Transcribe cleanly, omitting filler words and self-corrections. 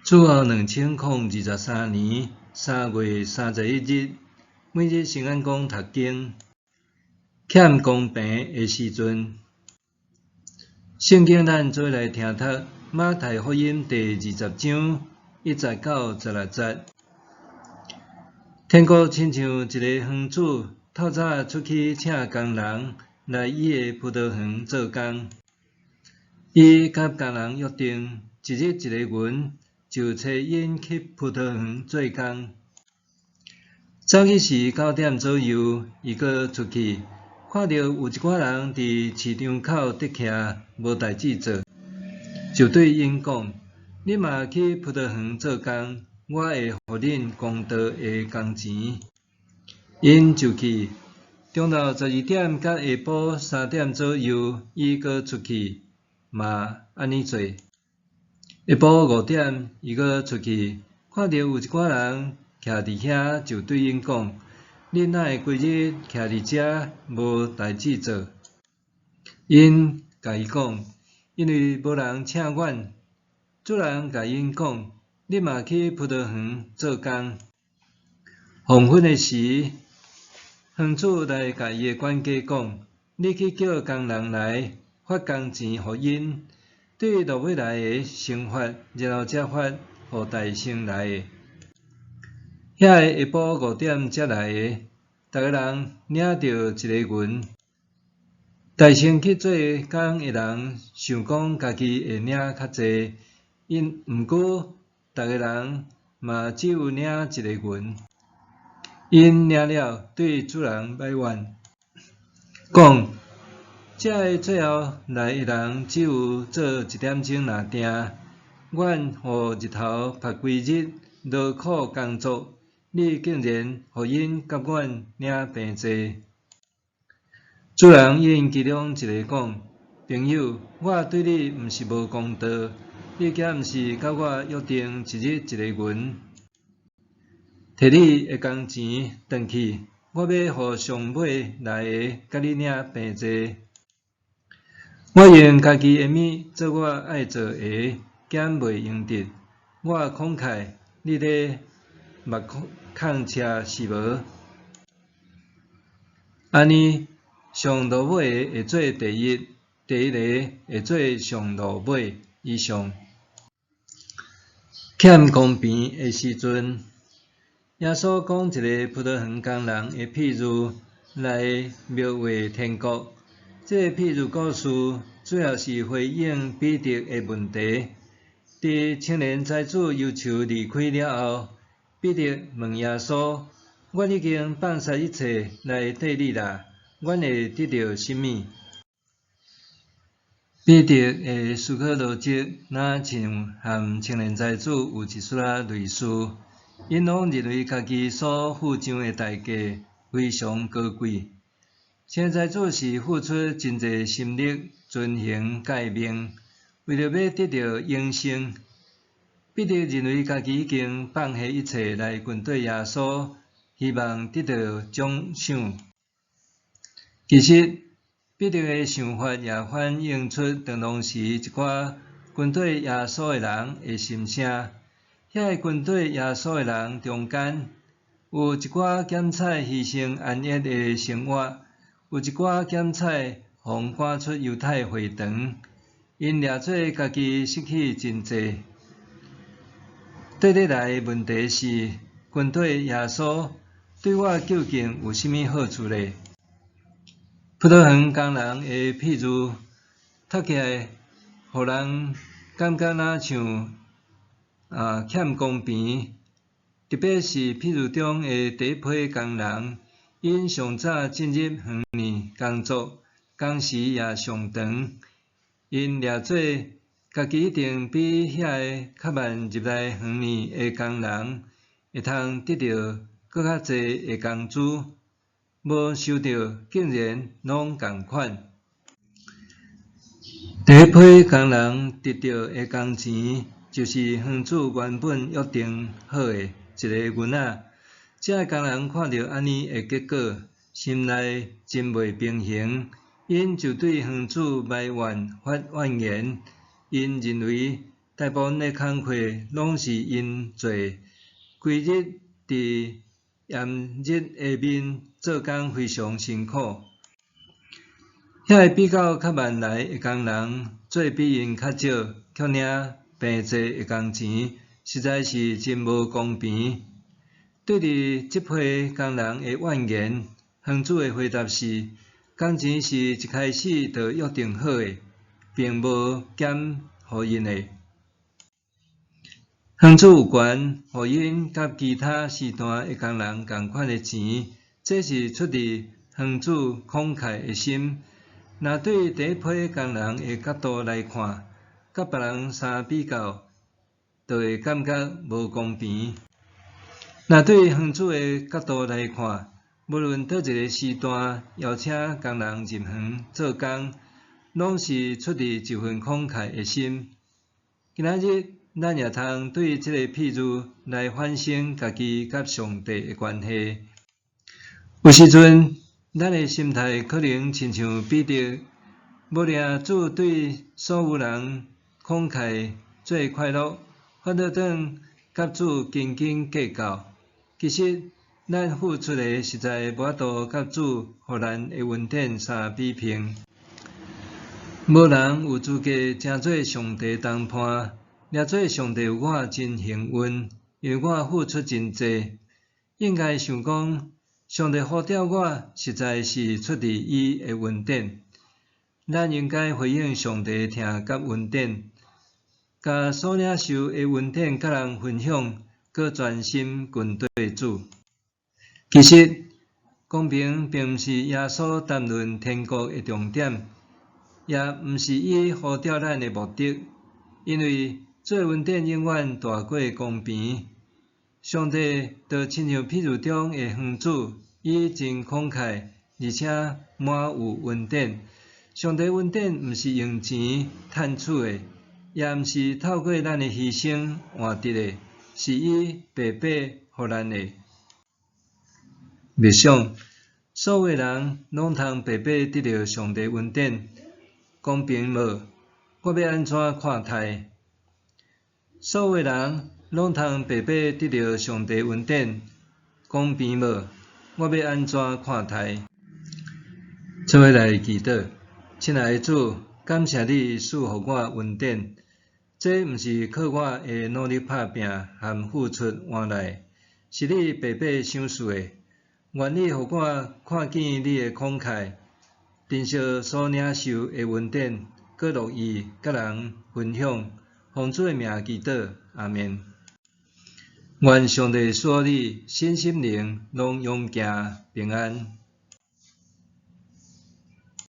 主後2023年3月31日，每日聖安講讀經，欠公平的時陣。聖經咱做伙來聽讀馬太福音第20章1節到16節。天國親像一個園主，透早出去請工人來伊的葡萄園做工。伊佮工人約定，一日一個銀，就差𪜶去葡萄園做工。早起時9點左右，伊閣出去，看著有一寡人佇市場口佇徛，無代誌做，就對𪜶講：恁嘛去葡萄園做工，我會予恁公道的工錢。𪜶就去。中晝12點佮下晡3點左右，伊閣出去，嘛按呢做。下晡5點，伊閣出去，看著有一寡人徛佇遐，就對𪜶講：恁哪會規日徛佇遮無代誌做？𪜶共伊講：因為無人請阮。主人共𪜶講：恁嘛去葡萄園做工。黃昏的時，園主來共伊的管家講：你去叫工人來，發工錢予𪜶，對落尾來的先發，然後才發予代先來的。遐个下晡5點才來的，逐个人領著一个銀。代先去做工的人想講家己會領較濟，𪜶毋過逐个人嘛只有領一个銀。𪜶領了，對主人埋怨，講：這个最後來的人只有做一點鐘爾定，阮予日頭曬規日，勞苦工作，你竟然予𪜶佮阮領平濟。主人應其中一个講：朋友，我對你毋是無公道，你敢毋是佮我約定一日一个銀？提你的工錢轉去，我欲予上尾來的佮你領平濟。我用家己的物做我愛做的，敢袂用得？我慷慨，你咧目空赤是無？按呢，上落尾的會做第一，第一个會做上落尾。以上。欠公平的時陣，耶穌講一个葡萄園工人的譬喻來描畫天國。這个譬喻故事主要是回應彼得的問題。佇青年財主憂愁離開了後，彼得問耶穌：阮已經放捨一切來綴你啦，阮會得著啥物？彼得的思考邏輯，若像和青年財主有一絲仔類似，𪜶攏認為家己所付上的代價非常高貴。青年財主是付出真濟心力遵行誡命，為著欲得著永生。彼得認為家己已經放下一切來跟綴耶穌，希望得到獎賞。其實，彼得的想法也反映出當時一寡跟綴耶穌的人的心聲。遐个跟綴耶穌的人中間，有一寡檢採犧牲安逸的生活，有一寡檢採予趕出猶太會堂，𪜶掠做家己失去真濟。綴落來的問題是，跟綴耶穌對我究竟有啥物好處咧？葡萄園工人的譬喻，讀起來，予人感覺若像欠公平。特別是譬喻中的第一批工人，𪜶上早進入園內工作，工時也上長，𪜶掠做家己一定比遐个較慢入來園內的工人，會通得著閣較濟的工資。無想著竟然攏仝款。第一批工人得著的工錢，就是園主原本約定好的一个銀仔。這个工人看著按呢的結果，心內真袂平衡，𪜶就對園主埋怨發怨言。𪜶認為大部分的工課攏是𪜶做，規日佇炎熱下面做工非常辛苦。遐个比較較慢來的工人做比𪜶較少，卻領平濟的工錢，實在是真無公平。對佇這批工人的怨言，園主的回答是：工錢是一開始就約定好的，並無減予𪜶的。園主有權予𪜶佮其他時段的工人仝款的錢，這是出自園主慷慨的心。若對第一批工人的角度來看，佮別人相比較，就會感覺無公平。若對園主的角度來看，無論佗一个時段邀請工人入園做工，攏是出自一份慷慨的心。今仔日咱也通對這个譬喻來反省家己佮上帝的關係。有時陣，咱的心態可能親像彼得，無掠主對所有人慷慨做快樂，反倒轉佮主斤斤計較。其實，咱付出的實在無法度佮主予咱的恩典相比拼。無人有資格成做上帝同伴，掠做上帝有我真幸運，因為我付出真濟。應該想講，上帝呼召我，實在是出自伊的恩典。咱應該回應上帝的疼佮恩典，共所領受的恩典佮人分享，閣專心跟綴主。其實，公平並毋是耶穌談論天國的重點，也毋是伊呼召咱的目的，因為主的恩典永遠大過公平。上帝就親像譬喻中的園主，伊真慷慨，而且滿有恩典。上帝恩典毋是用錢趁取的，也毋是透過咱的犧牲換得的，是伊白白予咱的。默想，所有人攏通白白得著上帝恩典，公平無？我欲按怎看待？所有人攏通白白得著上帝恩典，公平無？我欲按怎看待？做伙來祈禱，親愛的主，感謝你賜予我恩典，這毋是靠我的努力拍拚和付出換來，是你白白賞賜的。願你予我看見你的慷慨，珍惜所領受的恩典，閣樂意佮人分享。奉主的名祈禱，阿們。願上帝賜予你身心靈攏勇健平安。